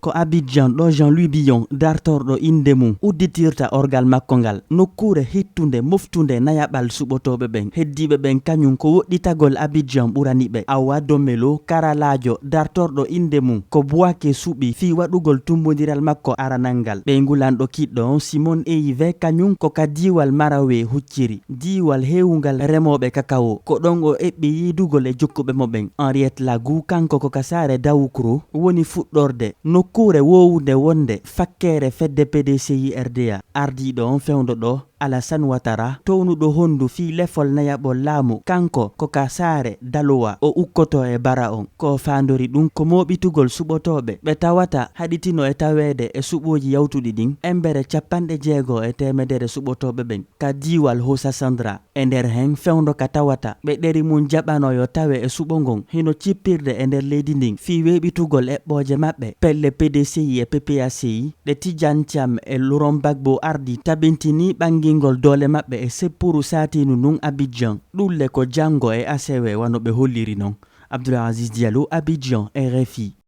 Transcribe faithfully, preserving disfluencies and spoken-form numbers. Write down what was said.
Ko Abidjan ɗo Jean-Louis Billon, dartorɗo innde mum, udditirta orgal makko ngal. Nokkuure hittunde, moftunde nayaɓal suɓotooɓe ɓen. Heddiiɓe ɓen kañum ko woɗɗitagol Abidjan ɓurani ɓe. Awa Domelo, karalaajo, dartorɗo innde mum, ko Bouaké suɓi fii waɗugol tummbondiral makko aranal ngal. Ɓeyngu lanɗo kiɗɗo on, Simon Eive, kañum ko ka diiwal Marawe hucciri, diiwal heewungal remooɓe kakao. Ko ɗon o eɓɓi yiidugol e jokkuɓe mo ɓen. Henriette Lagou, kanko ko ka saare Dawoukro woni fuɗɗorde, nokkuure woowunde wonde fakkeere fedde P D C I R D A. Ardiiɗo on fewndo ɗo, Alassane Ouattara, townuɗo honndu fii lefol nayaɓol laamu, kanko ko ka saare Daloa o ukkotoo e bara on. Ko faandori ɗum ko mooɓitugol suɓotooɓe ɓe tawata haɗitino e taweede e suɓooji yawtuɗi ɗin, embere capanɗe jeego e teemedere suɓotooɓe ɓen ka diiwal Hosa Sandra. E nder hen, fewndo ka tawata ɓe ɗeri mum jaɓano yo tawe e suɓo ngon, hino cippirde e nder leydi ndin fii weeɓitugol eɓɓooje maɓɓe. Pelle P D C I e P P A C I ɗe Tidiane Thiam e Laurent Gbagbo ardi tabintinii ɓanngingol doole maɓɓe e seppuru saatiinu ndun Abidjan. Ɗun le ko janngo e asewe, wano ɓe holliri non. Abdoul Aziz Diallo, Abidjan, R F I.